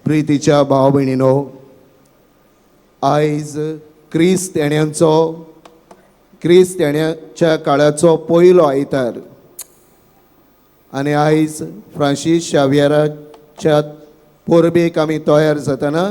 प्रितीच्या भाव भयणीनो, आयज क्रिस्त येण्याचो, क्रिस्त येण्याच्या काळाचो पयलो आयतार आनी आयज फ्रांसीस शावियराच्या परबेक आमी तयार जातना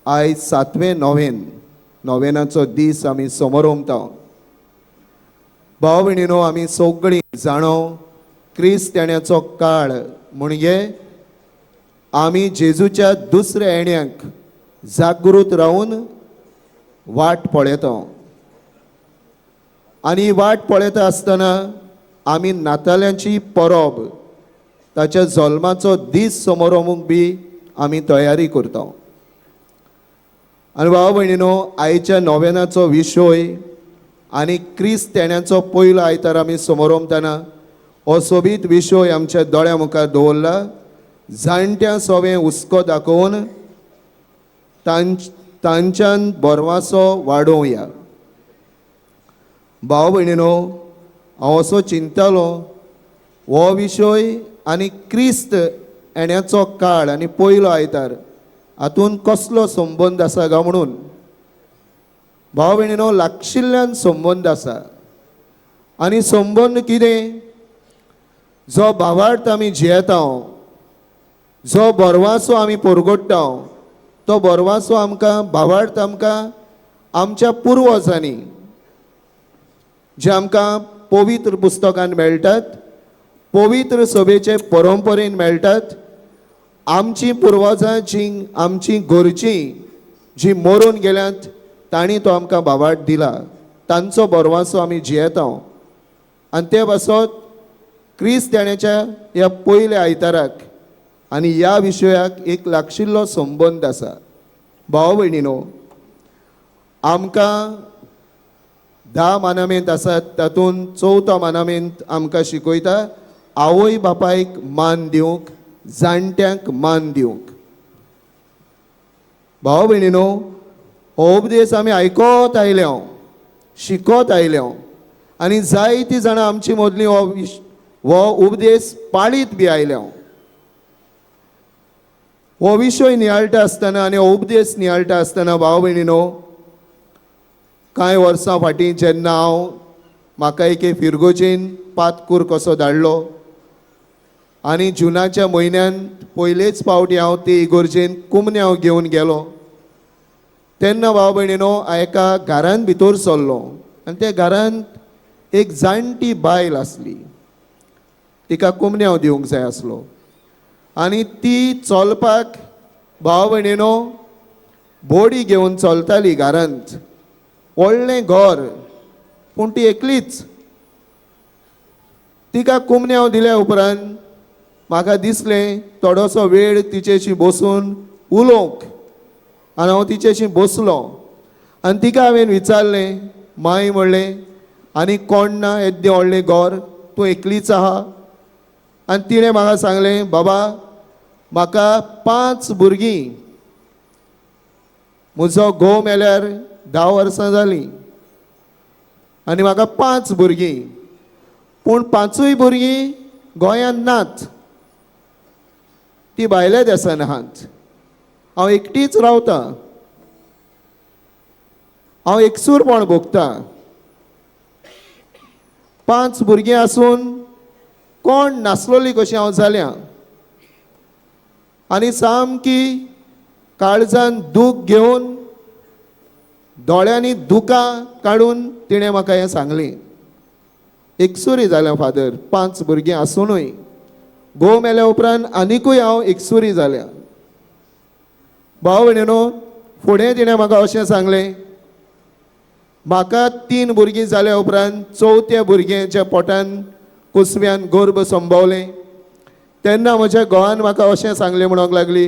आयज सातवें नोवेन, नोवेनाचो दीस आमी समोरमता. भाव भयणीनो, आमी सगळीं जाणो क्रिस्त येण्याचो काळ म्हणजे आमी जेजूच्या दुसऱ्या येण्याक जागृत रावन वाट पळयता आनी वाट पळयता आसतना आमी नाताल्यांची परब, ताच्या जल्माचो दीस समोरोमूंक बी आमी तयारी करता. आनी भाव भयणीनो, आयच्या नोवेनाचो विशय आनी क्रिस्त येण्याचो पयलो आयतार आमी समोरमतना हो सोबीत विशय आमच्या दोळ्या मुखार दवरला. जाणट्यां सोवें हुस्को दाखोवन तांच्यान बरवासो वाडोवया. भाव भयणीनो, हांव असो चिंततालो, हो विशय आनी क्रिस्त येण्याचो काळ आनी पयलो आयतार हातून कसलो संबंद आसा गा म्हणून. भाव भयणीनो, लागशिल्ल्यान संबंद आसा. आनी संबंद कितें? जो भावार्थ आमी जियेता, जो बरवासो आमी परगट्टा, तो बरवासो आमकां, भावार्थ आमकां आमच्या पुर्वजांनी जे आमकां पवित्र पुस्तकान मेळटात, पवित्र सभेचे परंपरेन मेळटात. आमची पुर्वजां जी, आमची घरचीं जी मरून गेल्यात, तांणी तो आमकां भावार्थ दिला. तांचो बरवासो आमी जियेता आनी ते पासत क्रिस्त येण्याच्या ह्या पयल्या आयताराक आनी ह्या विशयाक एक लागशिल्लो संबंद आसा. भाव भयणीनो, आमकां 10 मानामेंत आसात, तातूंत चवथो मानामेंत आमकां शिकयता आवय बापायक मान दिवंक, जाणट्यांक मान दिवंक. भाव भयणीनो, हो उपदेश आमी आयकत आयल्या, शिकत आयल्या आनी जायतीं जाणां आमची मदलीं हो उपदेश पाळीत बी आयल्या. हो विशय नियाळटा आसतना आनी हो उपदेश नियाळटा आसतना, भाव भयणीनो, कांय वर्सां फाटीं जेन्ना हांव, म्हाका एके फिरगोजेन पातकूर कसो धाडलो आनी जुनाच्या म्हयन्यान पयलेच फावटी हांव ते इगोर्जेन कुमन्यांव घेवन गेलो, तेन्ना भाव भयणीनो, एका घरांत भितर सरलो आनी त्या घरांत एक जाणटी बायल आसली. तिका कुमन्यांव दिवंक जाय आसलो आनी ती चलपाक, भाव भयणीनो, बोडी घेवन चलताली घरांत. व्हडलें घर, पूण ती एकलीच. तिका कुमन्यांव दिल्या उपरांत म्हाका दिसलें थोडोसो वेळ तिचेशी बसून उलोवंक आनी हांव तिचेशी बसलो आनी तिका हांवें विचारलें, माई म्हणलें, आनी कोण ना येद्दें व्हडलें घर, तूं एकलीच आहा? आनी तिणें म्हाका सांगलें, बाबा, म्हाका 5 भुरगीं, म्हजो घोव मेल्यार 10 वर्सां जालीं आनी म्हाका 5 भुरगीं, पूण 5ूय भुरगीं गोंयांत नात, ती भायल्या देसान आहात. हांव एकटीच रावतां, हांव एकसूरपण भोगतां. 5 भुरगीं आसून कोण नासलोली कशी हांव जाल्या. आनी सामकी काळजान दूख घेवन, दोळ्यांनी दुकां काडून तिणें म्हाका हें सांगलें, एकसुरी जाल्या फादर, 5 भुरगीं आसुनूय घोव मेल्या उपरांत आनिकूय हांव एकसुरी जाल्या. भाव भयणीनो, फुडें तिणें म्हाका अशें सांगलें, म्हाका 3 भुरगीं जाल्या उपरांत चवथ्या भुरग्यांच्या पोटान कुसव्यान गर्भ संभवलें, तेन्ना म्हज्या घोवान म्हाका अशें सांगलें, म्हणूंक लागली,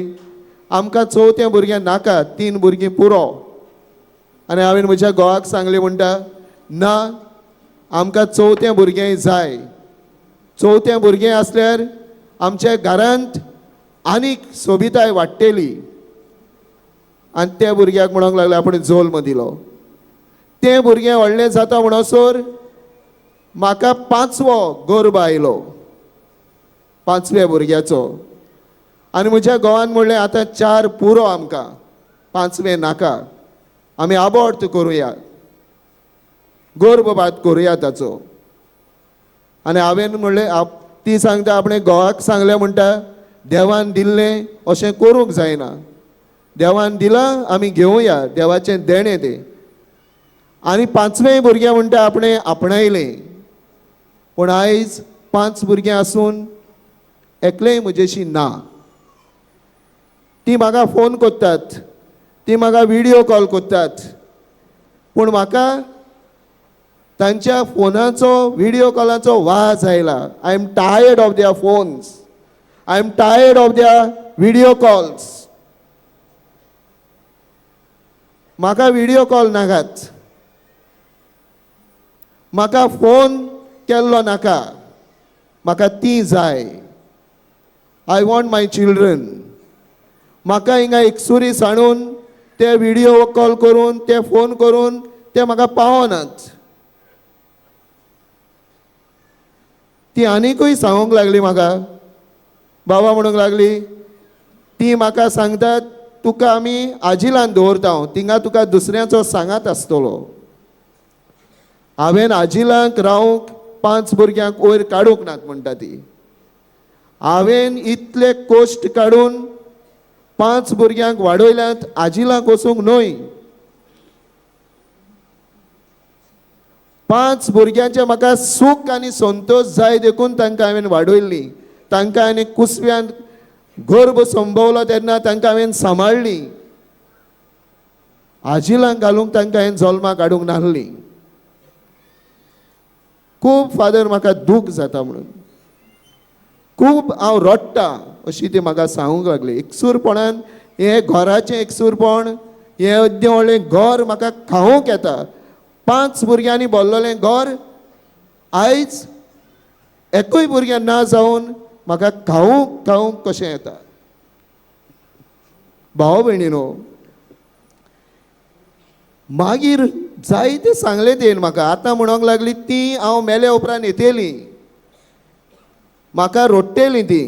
आमकां चवथ्या भुरग्यां नाका, 3 भुरगीं पुरो. आनी हांवें म्हज्या घोवाक सांगलें, म्हणटा, ना, आमकां चवथें भुरगें जाय. चवथें भुरगें आसल्यार आमच्या घरांत आनीक सोबिताय वाडटली. आनी त्या भुरग्याक म्हणूंक लागले, आपण जल्म दिलो. तें भुरगें व्हडलें जाता म्हणसर म्हाका 5वो गर्भ आयलो, 5व्या भुरग्याचो. आनी म्हज्या घोवान म्हणलें आतां 4 पुरो आमकां, 5वें नाका, आमी आबॉर्ट करुया, गर्भपात करुया ताचो. आनी हांवें म्हणलें, ती सांगता आपणें घोवाक सांगलें म्हणटा देवान दिल्लें अशें करूंक जायना, देवान दिलां आमी घेवया, देवाचें देणें तें. आनी 5वें भुरगें म्हणटा आपणें आपणायलें. पूण आयज 5 भुरगीं आसून एकलेंय म्हजेशी ना. ती म्हाका फोन करतात, ती म्हाका विडियो कॉल करतात, पूण म्हाका तांच्या फोनाचो विडियो कॉलाचो वाज आयला. I am tired of their phones, I am tired of their video calls. म्हाका विडियो कॉल नाकात, म्हाका फोन केल्लो नाका, म्हाका ती जाय. I want my children. म्हाका हिंगा एकसुरी सांडून ते विडियो कॉल करून ते फोन करून ते म्हाका पावनात. ती आनीकूय सांगूंक लागली म्हाका, बाबा म्हणूंक लागली, ती म्हाका सांगतात तुका आमी आजिलान दवरता, थिंगा तुका दुसऱ्याचो सांगात आसतलो. हांवें आजिलांक रावंक 5 भुरग्यांक वयर काडूंक नात म्हणटा ती. हांवें इतले कश्ट काडून 5 भुरग्यांक वाडयल्यात, आजिलांक वचूंक न्हय. 5 भुरग्यांचें म्हाका सूख आनी संतोश जाय देखून तांकां हांवें वाडयल्लीं. तांकां हांवें कुसव्यांत गर्भ संभवलो तेन्ना तांकां हांवें सांबाळ्ळीं. आजिलांक घालूंक तांकां हांवें जल्माक काडूंक नासलीं. खूब फादर म्हाका दूख जाता म्हणून खूब हांव रडटा अशी ती म्हाका सांगूंक लागली. एकसूरपणान हें घराचें एकसूरपण, हें अद्दें व्हडलें घर म्हाका खावंक येता. 5 भुरग्यांनी भरलेलें घर आयज एकूय भुरगें ना जावन म्हाका खावंक खावंक कशें येता. भाव भयणीनो, मागीर जायते सांगलें तेणें म्हाका. आतां म्हणूंक लागली ती हांव मेल्या उपरांत येतली, म्हाका रडटेलीं ती,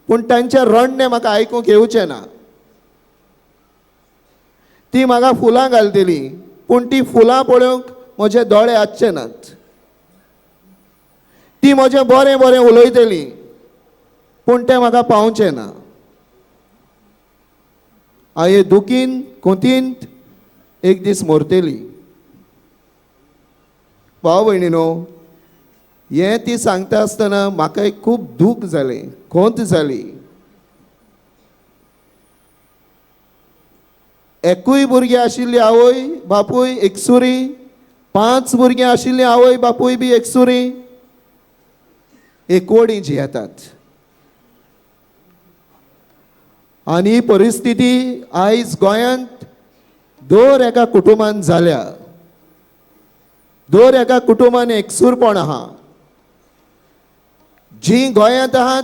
पूण तांचें रडणें म्हाका आयकूंक येवचें ना. ती म्हाका फुलां घालतली, पूण ती फुलां पळोवंक म्हजे दोळे आसचे नात. ती म्हजें बरें बरें उलयतली, पूण तें म्हाका पावचें ना. हांव हे दुखीन कोंतींत एक दीस मरतली. भाव भयणीनो, हें ती सांगता आसतना म्हाका एक खूब दूख जालें, खोंत जाली. एकूय भुरगीं आशिल्ली आवय बापूय एकसुरी, 5 भुरगीं आशिल्ली आवय बापूय बी एकसुरी, एकवडी जियेतात. आनी ही परिस्थिती आयज गोंयांत दर एका कुटुंबान जाल्या. दर एका कुटुंबान एकसूरपण आहा. जी गोंयांत आहात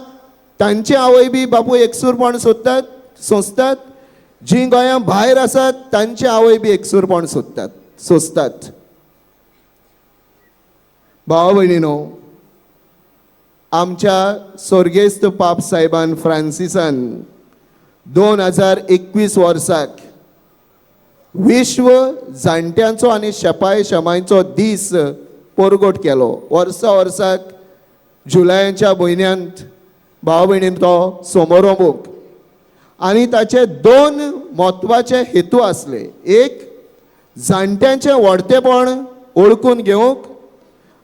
तांचे आवय बी बापूय एकसूरपण सोदतात, सोंसतात. जी गोंया भायर आसात तांचे आवय बी एकसूरपण सोदतात, सोंसतात. भाव भयणीनो, आमच्या स्वर्गेस्त पाप साहेबान फ्रांसिसान 2021 वर्साक विश्व जाणट्यांचो आनी शेपाय शेमांयचो दीस परगट केलो. वर्सा वर्साक जुलयाच्या म्हयन्यांत भाव भयणीन तो समारंभूक. आनी ताचे 2 म्हत्वाचे हेतू आसले. एक, जाणट्यांचें व्हडतेपण वळखून घेवंक,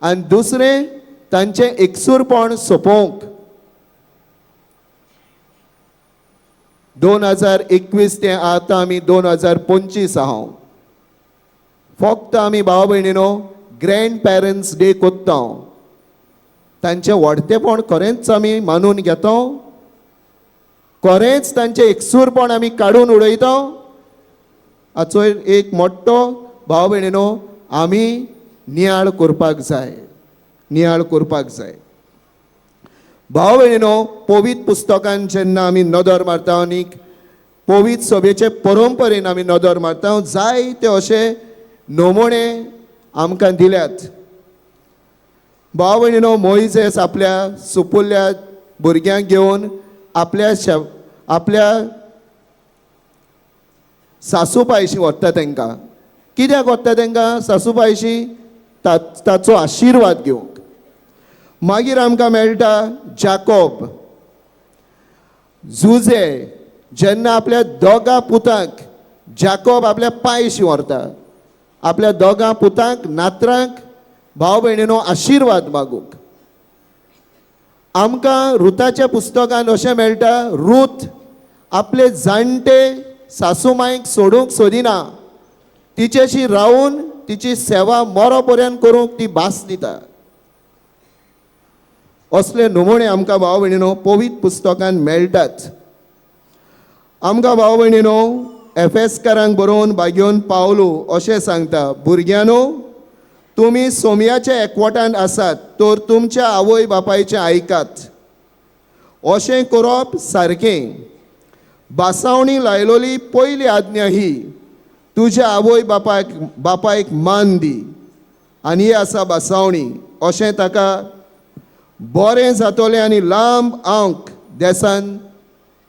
आनी दुसरें तांचें एकसूरपण सोंपोवंक. 2021 ते आतां आमी 2025 आहा. फक्त आमी भाव भयणीनो ग्रँड पॅरंट्स डे कोत्ता. तांचें व्हडतेपण खरेंच आमी मानून घेता, खरेंच तांचें एकसूरपण आमी काडून उडयता. हाचो एक मोठो भाव भयणीनो आमी नियाळ करपाक जाय, नियाळ करपाक जाय. भाव भयणीनो, पवित्र पुस्तकान जेन्ना आमी नदर मारता आनी पवित्र सभेचे परंपरेन आमी नदर मारता, जायते अशे नमुने आमकां दिल्यात. भाव भयणीनो, मोयजेस आपल्या सुपुल्ल्या भुरग्यांक घेवन आपल्या आपल्या सासूपायशी व्हरता तांकां. कित्याक व्हरता तांकां सासूपायशी? ताचो आशिर्वाद घेवंक. मागीर आमकां मेळटा जाकोब जुजे जेन्ना आपल्या दोगां पुतांक जाकोब आपल्या पांयशी व्हरता, आपल्या दोगां पुतांक नातरांक भाव भयणीनो आशिर्वाद मागूंक. आमकां रुताच्या पुस्तकान अशें मेळटा, रूत आपले जाणटे सासूमांयक सोडूंक सोदिना, तिचेशी रावून तिची सेवा मरो पर्यंत करूंक ती भास दिता. असले नमुणे आमकां भाव भयणीनो पवित्र पुस्तकान मेळटात. आमकां भाव भयणीनो एफेसकारांक बरोवन बागेवन पावलो अशें सांगता, भुरग्यांनो तुमी सोमयाच्या एकवटान आसात तर तुमच्या आवय बापायचें आयकात. अशें करप सारकें. बासावणी लायलोली पयली आज्ञा ही, तुज्या आवय बापायक मान दी. आनी ही आसा बासावणी, अशें ताका बरें जातलें आनी लांब आंक देसान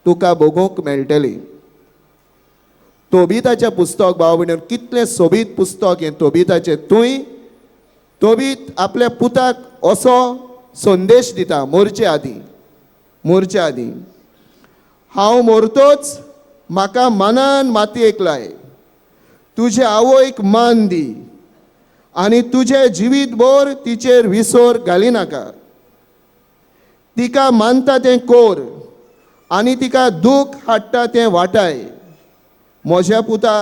तुका भोगूंक मेळटली. तोबिताचें पुस्तक भाव भयणीनो कितलें सोबीत पुस्तक हें तोबिताचें. थंय तोबीत आपल्या पुताक असो संदेश दिता मोरचे आदीं, हांव मोरतोच म्हाका मनान मातयेक लाय, तुजे आवयक मान दी आनी तुजें जिवीत भर तिचेर विसर घालिनाका. तिका मानता तें कोर आनी तिका दूख हाडटा तें वाटाय. म्हज्या पुता,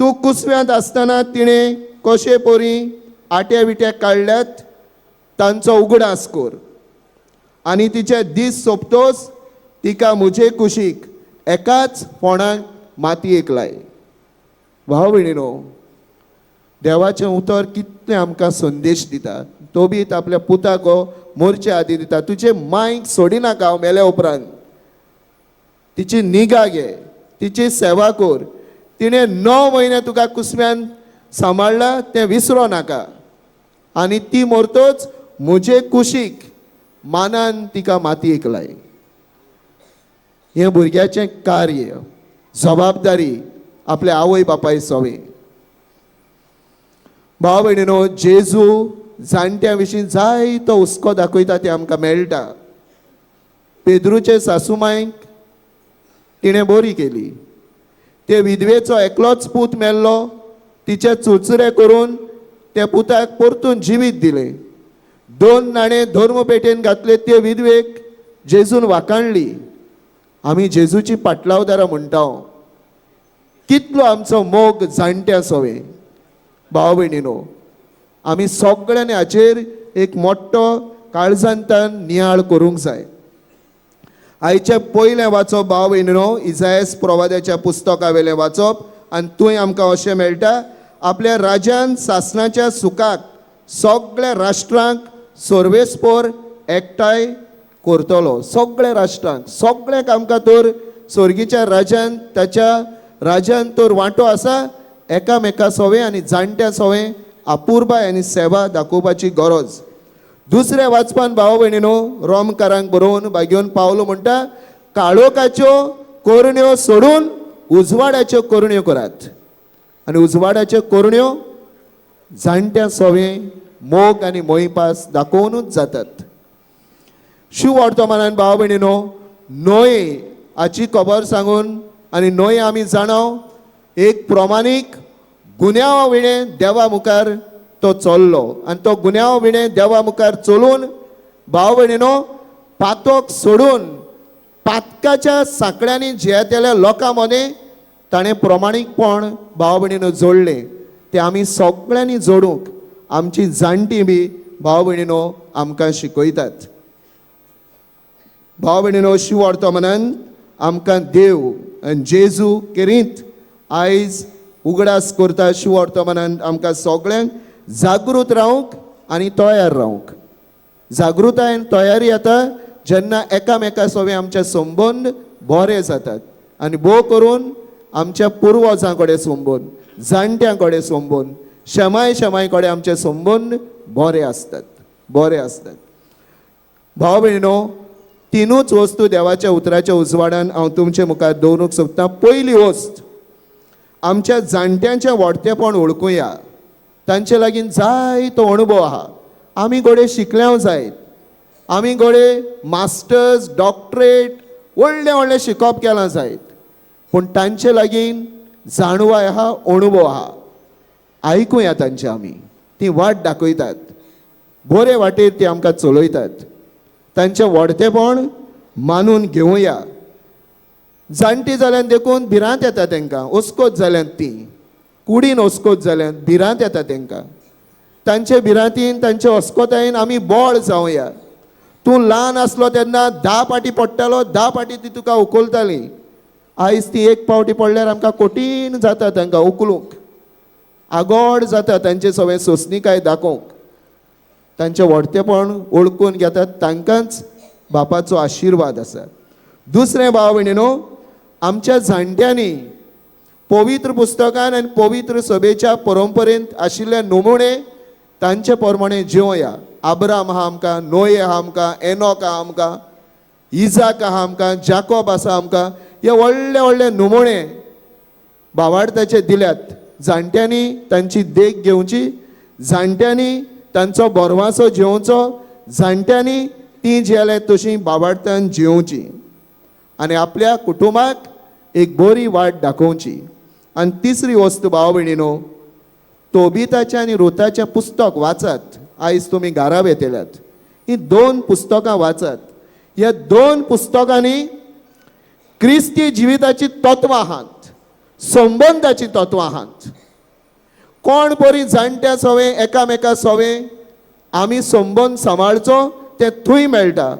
तूं कुसव्यांत आसतना तिणें कशे परी आट्या विट्या काडल्यात तांचो उगडास कर आनी तिचे दीस सोंपतोच तिका म्हजे कुशीक एकाच फोंडाक मातयेक लाय. भाव भयणीनो, देवाचें उतर कितलें आमकां संदेश दिता. तोबीत आपल्या पुताक मोरचे आदी दिता, तुजे मांयक सोडिनाका हांव मेल्या उपरांत, तिची निगा घे, तिची सेवा कर, तिणें 9 म्हयने तुका कुसव्यान सांबाळ्ळा तें विसरो नाका आनी ती मोरतोच म्हजे कुशीक मानान तिका मातयेक लाय. हें भुरग्याचें कार्य, जबाबदारी आपल्या आवय बापाय सवे. भाव भयणीनो, जेजू जाणट्या विशीं जायतो हुस्को दाखयता तें आमकां मेळटा. पेद्रूचे सासूमांयक तिणें बरी केली. ते विधवेचो एकलोच पूत मेल्लो, तिचे चुरचुरे करून त्या पुताक परतून जिवीत दिलें. 2 नाणे धर्मपेटेन घातले ते विधवेक जेजून वाकाणली. आमी जेजूची पाटलावदारां म्हणटा. कितलो आमचो मोग जाणट्या सोवे. भाव भयणीनो, आमी सगळ्यांनी हाचेर एक मोठो काळजांतान नियाळ करूंक जाय. आयचें पयलें वाचप भाव भयणीनो इजायस प्रवाद्याच्या पुस्तका वेलें वाचप आनी थंय आमकां अशें मेळटा, आपल्या राज्यान सासणाच्या सुखाक सगळ्या राष्ट्रांक सर्वेस्पोर एकठांय करतलो. सगळ्या राष्ट्रांक, सगळ्यांक आमकां तर स्वर्गीच्या राज्यान ताच्या राज्यान तर वांटो आसा. एकामेका सोवे आनी जाणट्या सोवे अपुरबाय आनी सेवा दाखोवपाची गरज. दुसऱ्या वाचपान भाव भयणीनो रोमकारांक बरोवन बागेवन पावलो म्हणटा, काळोखाच्यो करण्यो सोडून उजवाडाच्यो करण्यो करात. आनी उजवाडाच्यो करण्यो जाणट्या सोवे मोग आनी मोहीपास दाखोवनूच जातात. शिव वर्तमानान भाव भयणीनो नोये हाची खबर सांगून आनी नोये आमी जाणाव एक प्रमाणीक गुन्यांवा विणें देवा मुखार तो चल्लो आनी तो गुन्यांव विणें देवा मुखार चलून भाव भयणीनो पातक सोडून पातकाच्या सांकड्यांनी जियेतल्या लोकां मदें ताणें प्रमाणीकपण भाव भयणीनो जोडलें. तें आमी सगळ्यांनी जोडूंक आमची जाणटी बी भाव भयणीनो आमकां शिकयतात. भाव भयणीनो शिव वर्तमानान आमकां देव आनी जेजू केरीत आयज उगडास करता. शिव वर्तमानान आमकां सगळ्यांक जागृत रावंक आनी तयार रावंक. जागृतायेन तयारी येता जेन्ना एकामेका सोवे आमचे संबंद बरे जातात आनी भोव करून आमच्या पुर्वजां कडेन संबंद, जाणट्यां कडेन संबंद, शेमाय शेमाय कडेन आमचे संबंद बरे आसतात, बरे आसतात. भाव भयणीनो, तिनूच वस्तू देवाच्या उतराच्या उजवाडान हांव तुमचे मुखार दवरूंक सोदतां. पयली वस्त, आमच्या जाणट्यांचें व्हडतेपण वळखुया. तांचे लागीं जायतो अणभव आहा. आमी घडये शिकल्याव जायत, आमी घडये मास्टर्स, डॉक्टरेट, व्हडलें व्हडलें शिकप केलां जायत, पूण तांचे लागीं जाणवाय आहा, अणभव आहा. आयकुया तांचे आमी. ती वाट दाखयतात, बरे वाटेर ती आमकां चलयतात. तांचें व्हडतेपण मानून घेवया. जाणटी जाल्यान देखून भिरांत येता तांकां, ओस्कोत जाल्यान, ती कुडीन ओस्कोत जाल्यान भिरांत येता तांकां. तांचे भिरांतीन, तांचे अस्कोतायेन आमी बळ जावया. तूं ल्हान आसलो तेन्ना 10 पाटी पडटालो, 10 पाटी ती तुका उखलताली. आयज ती एक पावटी पडल्यार आमकां कठीण जाता तांकां उखलूंक, आगोड जाता तांचे सगळें सोंसणीकाय दाखोवंक. तांचें व्हडतेपण वळखून घेतात तांकांच बापाचो आशिर्वाद आसा. दुसरें, भाव भयणीनो, आमच्या जाणट्यांनी पवित्र पुस्तकान आनी पवित्र सभेच्या परंपरेंत आशिल्ले नमुणे तांचे प्रमाणे जिवया. आब्राम आहा आमकां, नोये आहा आमकां, एनॉक आहा आमकां, इजाक आहा आमकां, जाकोब आसा आमकां. हे व्हडले व्हडले नमुणे भावार्थाचे दिल्यात. जाणट्यांनी तांची देख घेवची, जाणट्यांनी तांचो भरवासो जेवचो, जाणट्यांनी ती जेले तशी भावार्थान जियोवची आनी आपल्या कुटुंबाक एक बरी वाट दाखोवची. आनी तिसरी वस्तू, भाव भयणीनो, तोबिताचें आनी रुताचें पुस्तक वाचात. आयज तुमी घरा येतल्यात, ही दोन पुस्तकां वाचात. ह्या दोन पुस्तकांनी क्रिस्ती जिविताची तत्वां आहात, संबंदाची तत्वां आहात. कोण बरी जाणट्या सोवे, एकामेका सोवे आमी संबंद सांबाळचो तें थंय मेळटा.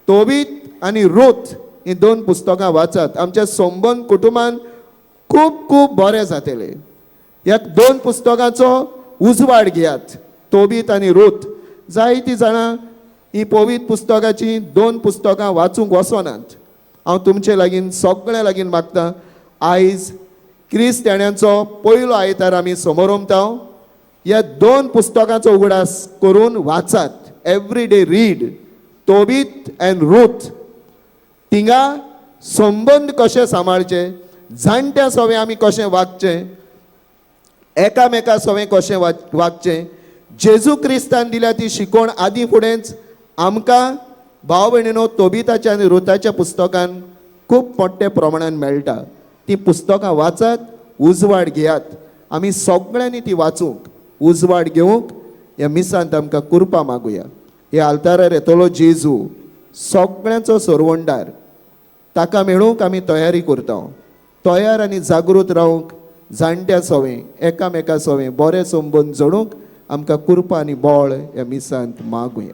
तोबीत आनी रूथ ही दोन पुस्तकां वाचात. आमच्या संबंद कुटुंबान खूब खूब बरें जातलें. ह्या दोन पुस्तकांचो उजवाड घेयात, तोबीत आनी रूथ. जायतीं जाणां ही पवित्र पुस्तकाची दोन पुस्तकां वाचूंक वचनात. हांव तुमचे लागीं, सगळ्यां लागीं मागता, आयज क्रिस्त्याण्यांचो पयलो आयतार आमी समोरमता, ह्या दोन पुस्तकांचो उगडास करून वाचात. Every day read Tobit and Ruth. थिंगा संबंद कशे सांबाळचे, जाणट्या सोवे आमी कशें वागचें, एकामेका सोवें कशें वागचें, जेजू क्रिस्तान दिल्या ती शिकवण आदी फुडेंच आमकां, भाव भयणीनो, तोबिताच्या आनी रुताच्या पुस्तकान खूब मोठ्या प्रमाणान मेळटा. ती पुस्तकां वाचात, उजवाड घेयात. आमी सगळ्यांनी ती वाचूंक, उजवाड घेवंक ह्या मिसांत आमकां कुरपा मागुया. ह्या आल्तारार येतलो जेजू, सगळ्यांचो सरवंडार, ताका मेळूंक आमी तयारी करता. तयार आनी जागृत रावंक, जाणट्या सोवें, एकामेका सोवें बरें संबंद जोडूंक आमकां कुरपा आनी बळ ह्या मिसांत मागुया.